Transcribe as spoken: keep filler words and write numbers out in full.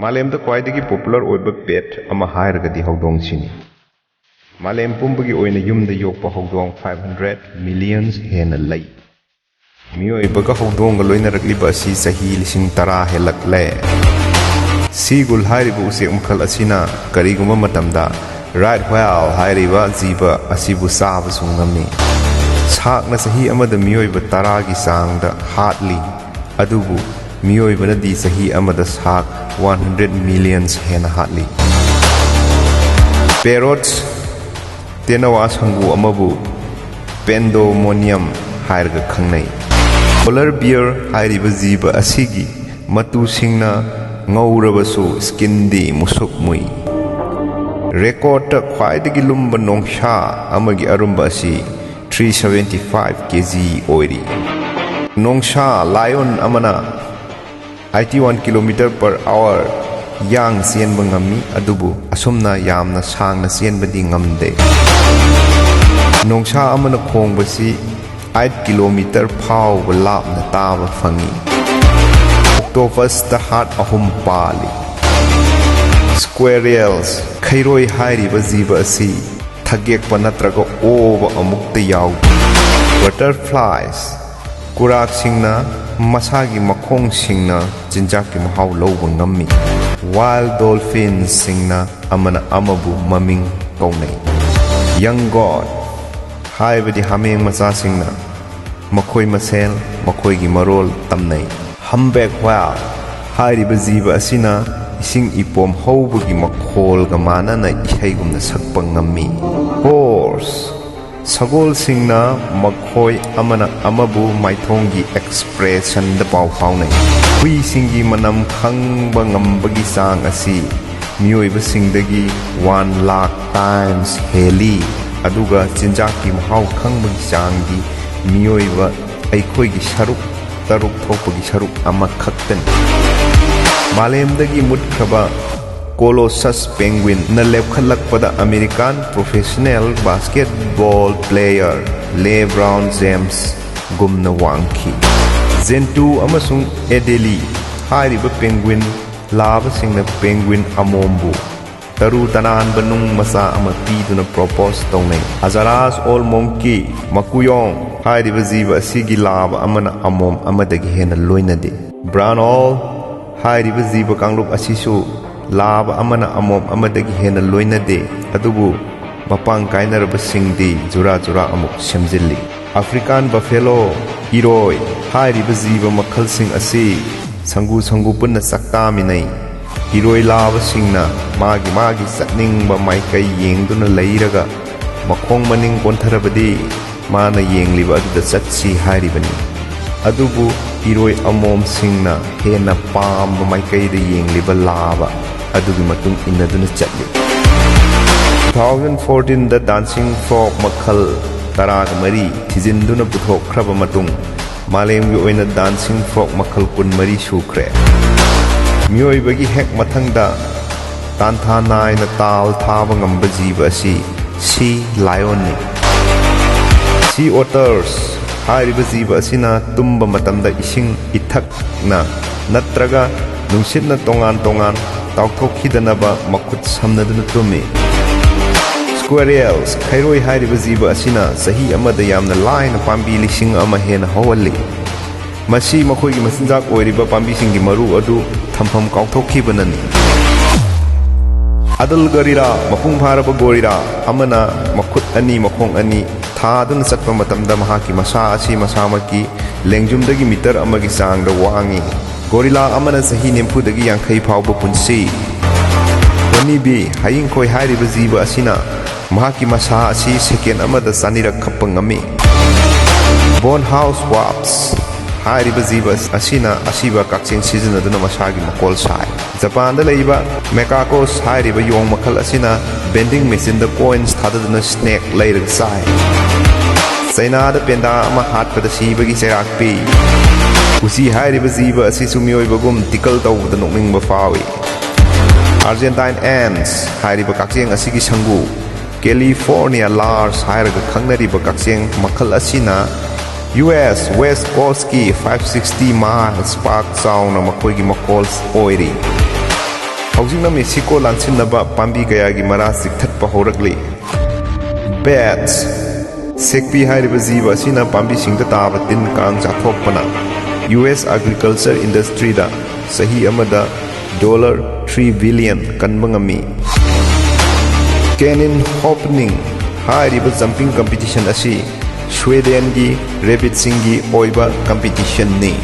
ꯃꯥꯂꯦꯝꯗ ꯈ꯭ꯋꯥꯏꯗꯒꯤ ꯄꯣꯄꯨꯂꯔ ꯑꯣꯏꯕ ꯄꯦꯠ ꯑꯃ ꯍꯥꯏꯔꯒꯗꯤ ꯍꯧꯗꯣꯡꯁꯤꯅꯤ꯫ ꯃꯥꯂꯦꯝ ꯄꯨꯝꯕꯒꯤ ꯑꯣꯏꯅ ꯌꯨꯝꯗ ꯌꯣꯛꯄ ꯍꯧꯗꯣꯡ five hundred millions ꯍꯦꯟꯅ ꯂꯩ꯫ ꯃꯤꯑꯣꯏꯕꯒ ꯍꯧꯗꯣꯡꯒ ꯂꯣꯏꯅꯔꯛꯂꯤꯕ ꯑꯁꯤ ꯆꯍꯤ ꯂꯤꯁꯤꯡ ꯇꯔꯥ ꯍꯦꯜꯂꯛꯂꯦ꯫ ꯁꯤꯒꯨꯜ ꯍꯥꯏꯔꯤꯕ ꯎꯆꯦꯛ ꯃꯈꯜ ꯑꯁꯤꯅ ꯀꯔꯤꯒꯨꯝꯕ ꯃꯇꯝꯗ ꯔꯥꯏꯠ ꯋꯦꯜ ꯍꯥꯏꯔꯤꯕ ꯖꯤꯕ ꯑꯁꯤꯕꯨ ꯆꯥꯕꯁꯨ ꯉꯝꯃꯤ꯫ ꯁꯥꯛꯅ ꯆꯍꯤ ꯑꯃꯗ ꯃꯤꯑꯣꯏꯕ ꯇꯔꯥꯒꯤ ꯆꯥꯡꯗ ꯍꯥꯠꯂꯤ꯫ ꯑꯗꯨꯕꯨ ꯃꯤꯑꯣꯏꯕꯅꯗꯤ ꯆꯍꯤ ꯑꯃꯗ ꯁꯥꯛ one hundred millions ꯍꯦꯟꯅ ꯍꯥꯠꯂꯤ꯫ Parrots, ꯇꯦꯅꯋꯥ ꯁꯪꯒꯨ ꯑꯃꯕꯨ Pandemonium ꯍꯥꯏꯔꯒ ꯈꯪꯅꯩ꯫ Polar bear ꯍꯥꯏꯔꯤꯕ ꯖꯤꯕ ꯑꯁꯤꯒꯤ ꯃꯇꯨꯁꯤꯡꯅ ꯉꯧꯔꯕꯁꯨ skinꯗꯤ ꯃꯨꯁꯨꯛ ꯃꯨꯏ꯫ Recordꯇ ꯈ꯭ꯋꯥꯏꯗꯒꯤ ꯂꯨꯝꯕ ꯅꯣꯡꯁꯥ ꯑꯃꯒꯤ ꯑꯔꯨꯝꯕ ꯑꯁꯤ three seventy five K G ꯑꯣꯏꯔꯤ꯫ ꯅꯣꯡꯁꯥ lion ꯑꯃꯅ eighty one kilometer per hour ꯌꯥꯡ ꯆꯦꯟꯕ ꯉꯝꯃꯤ, ꯑꯗꯨꯕꯨ ꯑꯁꯨꯝꯅ ꯌꯥꯝꯅ ꯁꯥꯡꯅ ꯆꯦꯟꯕꯗꯤ ꯉꯝꯗꯦ꯫ ꯅꯣꯡꯁꯥ ꯑꯃꯅ ꯈꯣꯡꯕꯁꯤ eight kilometer ꯐꯥꯎꯕ ꯂꯥꯞꯅ ꯇꯥꯕ ꯐꯪꯏ꯫ Octopusꯇ heart ꯑꯍꯨꯝ ꯄꯥꯜꯂꯤ꯫ Squirrels, ꯈꯩꯔꯣꯏ ꯍꯥꯏꯔꯤꯕ ꯖꯤꯕ ꯑꯁꯤ ꯊꯒꯦꯛꯄ ꯅꯠꯇ꯭ꯔꯒ ꯑꯣꯕ ꯑꯃꯨꯛꯇ ꯌꯥꯎꯗꯦ꯫ Butterflies, ꯀꯨꯔꯥꯛꯁꯤꯡꯅ ꯃꯁꯥꯒꯤ ꯃꯈꯣꯡꯁꯤꯡꯅ ꯆꯤꯟꯖꯥꯛꯀꯤ ꯃꯍꯥꯎ ꯂꯧꯕ ꯉꯝꯃꯤ꯫ Wild dolphinsꯁꯤꯡꯅ ꯑꯃꯅ ꯑꯃꯕꯨ ꯃꯃꯤꯡ ꯀꯧꯅꯩ꯫ Young goat, ꯍꯥꯏꯕꯗꯤ ꯍꯥꯃꯦꯡ ꯃꯆꯥꯁꯤꯡꯅ ꯃꯈꯣꯏ ꯃꯁꯦꯜ ꯃꯈꯣꯏꯒꯤ ꯃꯔꯣꯜ ꯇꯝꯅꯩ꯫ Humpback whale ꯍꯥꯏꯔꯤꯕ ꯖꯤꯕ ꯑꯁꯤꯅ ꯏꯁꯤꯡ ꯏꯄꯣꯝ ꯍꯧꯕꯒꯤ ꯃꯈꯣꯜꯒ ꯃꯥꯟꯅꯅ ꯏꯁꯩꯒꯨꯝꯅ ꯁꯛꯄ ꯉꯝꯃꯤ꯫ Horse, ꯁꯒꯣꯜꯁꯤꯡꯅ ꯃꯈꯣꯏ ꯑꯃꯅ ꯑꯃꯕꯨ ꯃꯥꯏꯊꯣꯡꯒꯤ expressionꯗ ꯄꯥꯎ ꯐꯥꯎꯅꯩ꯫ ꯍꯨꯏꯁꯤꯡꯒꯤ ꯃꯅꯝ ꯈꯪꯕ ꯉꯝꯕꯒꯤ ꯆꯥꯡ ꯑꯁꯤ ꯃꯤꯑꯣꯏꯕꯁꯤꯡꯗꯒꯤ one lakh times ꯍꯦꯜꯂꯤ, ꯑꯗꯨꯒ ꯆꯤꯟꯖꯥꯛꯀꯤ ꯃꯍꯥꯎ ꯈꯪꯕꯒꯤ ꯆꯥꯡꯗꯤ ꯃꯤꯑꯣꯏꯕ ꯑꯩꯈꯣꯏꯒꯤ ꯁꯔꯨꯛ ꯇꯔꯨꯛ ꯊꯣꯛꯄꯒꯤ ꯁꯔꯨꯛ ꯑꯃꯈꯛꯇꯅꯤ꯫ ꯃꯥꯂꯦꯝꯗꯒꯤ ꯃꯨꯠꯈ꯭ꯔꯕ Colossus penguinꯅ ꯂꯦꯞꯈꯠꯂꯛꯄꯗ American professional basketball player LeBron Jamesꯒꯨꯝꯅ ꯋꯥꯡꯈꯤ꯫ Gentoo ꯑꯃꯁꯨꯡ Adelie ꯍꯥꯏꯔꯤꯕ penguin ꯂꯥꯕꯁꯤꯡꯅ ꯄꯦꯡꯒ꯭ꯋꯤꯟ ꯑꯃꯣꯝꯕꯨ ꯇꯔꯨ ꯇꯅꯥꯟꯕ ꯅꯨꯡ ꯃꯆꯥ ꯑꯃ ꯄꯤꯗꯨꯅ ꯄ꯭ꯔꯣꯄꯣꯁ ꯇꯧꯅꯩ꯫ ꯑꯖꯥꯔꯥꯁ ꯑꯣꯜ ꯃꯣꯡꯀꯤ, ꯃꯀꯨꯌꯣꯡ ꯍꯥꯏꯔꯤꯕ ꯖꯤꯕ ꯑꯁꯤꯒꯤ ꯂꯥꯕ ꯑꯃꯅ ꯑꯃꯣꯝ ꯑꯃꯗꯒꯤ ꯍꯦꯟꯅ ꯂꯣꯏꯅꯗꯦ꯫ ꯕ꯭ꯔꯥꯟ ꯑꯣꯜ ꯍꯥꯏꯔꯤꯕ ꯖꯤꯕ ꯀꯥꯡꯂꯨꯞ ꯑꯁꯤꯁꯨ ꯂꯥꯕ ꯑꯃꯅ ꯑꯃꯣꯝ ꯑꯃꯗꯒꯤ ꯍꯦꯟꯅ ꯂꯣꯏꯅꯗꯦ, ꯑꯗꯨꯕꯨ ꯃꯄꯥꯡ ꯀꯥꯏꯅꯔꯕꯁꯤꯡꯗꯤ ꯖꯨꯔꯥ ꯖꯨꯔꯥ ꯑꯃꯨꯛ ꯁꯦꯝꯖꯤꯜꯂꯤ꯫ ꯑꯐ꯭ꯔꯤꯀꯥꯟ ꯕꯐꯦꯂꯣ, ꯏꯔꯣꯏ ꯍꯥꯏꯔꯤꯕ ꯖꯤꯕ ꯃꯈꯜꯁꯤꯡ ꯑꯁꯤ ꯁꯪꯒꯨ ꯁꯪꯒꯨ ꯄꯨꯟꯅ ꯆꯥꯛꯇꯥꯃꯤꯟꯅꯩ꯫ ꯏꯔꯣꯏ ꯂꯥꯕꯁꯤꯡꯅ ꯃꯥꯒꯤ ꯃꯥꯒꯤ ꯆꯠꯅꯤꯡꯕ ꯃꯥꯏꯀꯩ ꯌꯦꯡꯗꯨꯅ ꯂꯩꯔꯒ ꯃꯈꯣꯡ ꯃꯅꯤꯡ ꯀꯣꯟꯊꯔꯕꯗꯤ ꯃꯥꯅ ꯌꯦꯡꯂꯤꯕ ꯑꯗꯨꯗ ꯆꯠꯁꯤ ꯍꯥꯏꯔꯤꯕꯅꯤ꯫ ꯑꯗꯨꯕꯨ ꯏꯔꯣꯏ ꯑꯃꯣꯝꯁꯤꯡꯅ ꯍꯦꯟꯅ ꯄꯥꯝꯕ ꯃꯥꯏꯀꯩꯗ ꯌꯦꯡꯂꯤꯕ ꯂꯥꯕ ꯑꯗꯨꯒꯤ ꯃꯇꯨꯡ ꯏꯟꯅꯗꯨꯅ ꯆꯠꯂꯤ꯫ Two thousand fourteen ꯗ dancing frog ꯃꯈꯜ ꯇꯔꯥꯒ ꯃꯔꯤ ꯊꯤꯖꯤꯟꯗꯨꯅ ꯄꯨꯊꯣꯛꯈ꯭ꯔꯕ ꯃꯇꯨꯡ, ꯃꯥꯂꯦꯝꯒꯤ ꯑꯣꯏꯅ dancing frog ꯃꯈꯜ ꯀꯨꯟꯃꯔꯤ ꯁꯨꯈ꯭ꯔꯦ꯫ ꯃꯤꯑꯣꯏꯕꯒꯤ ꯍꯦꯛ ꯃꯊꯪꯗ ꯇꯥꯟꯊꯥ ꯅꯥꯏꯅ ꯇꯥꯜ ꯊꯥꯕ ꯉꯝꯕ ꯖꯤꯕ ꯑꯁꯤ ꯁꯤ ꯂꯥꯏꯑꯣꯟꯅꯤ꯫ ꯁꯤ ꯑꯣꯇꯔꯁ ꯍꯥꯏꯔꯤꯕ ꯖꯤꯕ ꯑꯁꯤꯅ ꯇꯨꯝꯕ ꯃꯇꯝꯗ ꯏꯁꯤꯡ ꯏꯊꯛꯅ ꯅꯠꯇ꯭ꯔꯒ ꯅꯨꯡꯁꯤꯠꯅ ꯇꯣꯉꯥꯟ ꯇꯣꯉꯥꯟ ꯇꯥꯎꯊꯣꯛꯈꯤꯗꯅꯕ ꯃꯈꯨꯠ ꯁꯝꯅꯗꯨꯅ ꯇꯨꯝꯃꯤ꯫ Squirrels, ꯈꯩꯔꯣꯏ ꯍꯥꯏꯔꯤꯕ ꯖꯤꯕ ꯑꯁꯤꯅ ꯆꯍꯤ ꯑꯃꯗ ꯌꯥꯝꯅ ꯂꯥꯏꯅ ꯄꯥꯝꯕꯤ ꯂꯤꯁꯤꯡ ꯑꯃ ꯍꯦꯟꯅ ꯍꯧꯍꯜꯂꯤ꯫ ꯃꯁꯤ ꯃꯈꯣꯏꯒꯤ ꯃꯆꯤꯟꯖꯥꯛ ꯑꯣꯏꯔꯤꯕ ꯄꯥꯝꯕꯤꯁꯤꯡꯒꯤ ꯃꯔꯨ ꯑꯗꯨ ꯊꯝꯐꯝ ꯀꯥꯎꯊꯣꯛꯈꯤꯕꯅꯅꯤ꯫ Adult gorilla, ꯃꯄꯨꯡ ꯐꯥꯔꯕ ꯒꯣꯔꯤꯂꯥ ꯑꯃꯅ ꯃꯈꯨꯠ ꯑꯅꯤ, ꯃꯈꯣꯡ ꯑꯅꯤ ꯊꯥꯗꯨꯅ ꯆꯠꯄ ꯃꯇꯝꯗ ꯃꯍꯥꯛꯀꯤ ꯃꯁꯥ ꯑꯁꯤ ꯃꯁꯥꯃꯛꯀꯤ ꯂꯦꯡꯖꯨꯝꯗꯒꯤ ꯃꯤꯇꯔ ꯑꯃꯒꯤ ꯆꯥꯡꯗ ꯋꯥꯡꯏ꯫ ꯒꯣꯔꯤꯂꯥ ꯑꯃꯅ ꯆꯍꯤ ꯅꯤꯐꯨꯗꯒꯤ ꯌꯥꯡꯈꯩ ꯐꯥꯎꯕ ꯄꯨꯟꯁꯤ꯫ Honeybee, ꯍꯌꯤꯡꯈꯣꯏ ꯍꯥꯏꯔꯤꯕ ꯖꯤꯕ ꯑꯁꯤꯅ ꯃꯍꯥꯛꯀꯤ ꯃꯁꯥ ꯑꯁꯤ ꯁꯦꯀꯦꯟ ꯑꯃꯗ ꯆꯅꯤꯔꯛ ꯈꯞꯄ ꯉꯝꯃꯤ꯫ Bone house wasp ꯍꯥꯏꯔꯤꯕ ꯖꯤꯕ ꯑꯁꯤꯅ ꯑꯁꯤꯕ ꯀꯛꯆꯦꯡ ꯁꯤꯖꯤꯟꯅꯗꯨꯅ ꯃꯁꯥꯒꯤ ꯃꯀꯣꯜ ꯁꯥꯏ꯫ ꯖꯄꯥꯟꯗ ꯂꯩꯕ macaques ꯍꯥꯏꯔꯤꯕ ꯌꯣꯡ ꯃꯈꯜ ꯑꯁꯤꯅ vending machineꯗ coins ꯊꯥꯗꯗꯨꯅ snake ꯂꯩꯔꯒ ꯆꯥꯏ꯫ ꯆꯩꯅꯥꯗ ꯄꯦꯟꯗꯥ ꯑꯃ ꯍꯥꯠꯄꯗ ꯁꯤꯕꯒꯤ ꯆꯩꯔꯥꯛ ꯄꯤ꯫ ꯎꯆꯤ ꯍꯥꯏꯔꯤꯕ ꯖꯤꯕ ꯑꯁꯤꯁꯨ ꯃꯤꯑꯣꯏꯕꯒꯨꯝ tickle ꯇꯧꯕꯗ ꯅꯣꯛꯅꯤꯡꯕ ꯐꯥꯎꯏ꯫ Argentine ants ꯍꯥꯏꯔꯤꯕ ꯀꯛꯆꯦꯡ ꯑꯁꯤꯒꯤ ꯁꯪꯒꯨ, California larks ꯍꯥꯏꯔꯒ ꯈꯪꯅꯔꯤꯕ ꯀꯛꯆꯦꯡ ꯃꯈꯜ ꯑꯁꯤꯅ U S West Coastꯀꯤ five sixty miles ꯄꯥꯛ ꯆꯥꯎꯅ ꯃꯈꯣꯏꯒꯤ ꯃꯀꯣꯜ ꯑꯣꯏꯔꯤ꯫ ꯍꯧꯖꯤꯛꯅ ꯃꯦꯛꯁꯤꯀꯣ ꯂꯥꯟꯁꯤꯟꯅꯕ ꯄꯥꯝꯕꯤ ꯀꯌꯥꯒꯤ ꯃꯔꯥ ꯆꯤꯛꯊꯠꯄ ꯍꯧꯔꯛꯂꯤ꯫ ꯕꯦꯠꯁ, ꯁꯦꯛꯄꯤ ꯍꯥꯏꯔꯤꯕ ꯖꯤꯕ ꯑꯁꯤꯅ ꯄꯥꯝꯕꯤꯁꯤꯡꯗ ꯇꯥꯕ ꯇꯤꯟ ꯀꯥꯡ ꯆꯥꯊꯣꯛꯄꯅ ꯌꯨ ꯑꯦꯁ ꯑꯦꯒ꯭ꯔꯤꯀꯜꯆꯔ ꯏꯟꯗꯁꯇ꯭ꯔꯤꯗ ꯆꯍꯤ ꯑꯃꯗ ꯗꯣꯂꯔ ꯊ꯭ꯔꯤ ꯕꯤꯂꯤꯌꯟ ꯀꯟꯕ ꯉꯝꯃꯤ꯫ ꯀꯦꯅꯤꯟ ꯍꯣꯞꯅꯤꯡ ꯍꯥꯏꯔꯤꯕ ꯖꯝꯄꯤꯡ ꯀꯝꯄꯤꯇꯤꯁꯟ ꯑꯁꯤ ꯁ꯭ꯋꯦꯗꯦꯟꯒꯤ ꯔꯦꯕꯤꯠꯁꯤꯡꯒꯤ ꯑꯣꯏꯕ ꯀꯝꯄꯤꯇꯤꯁꯟꯅꯤ꯫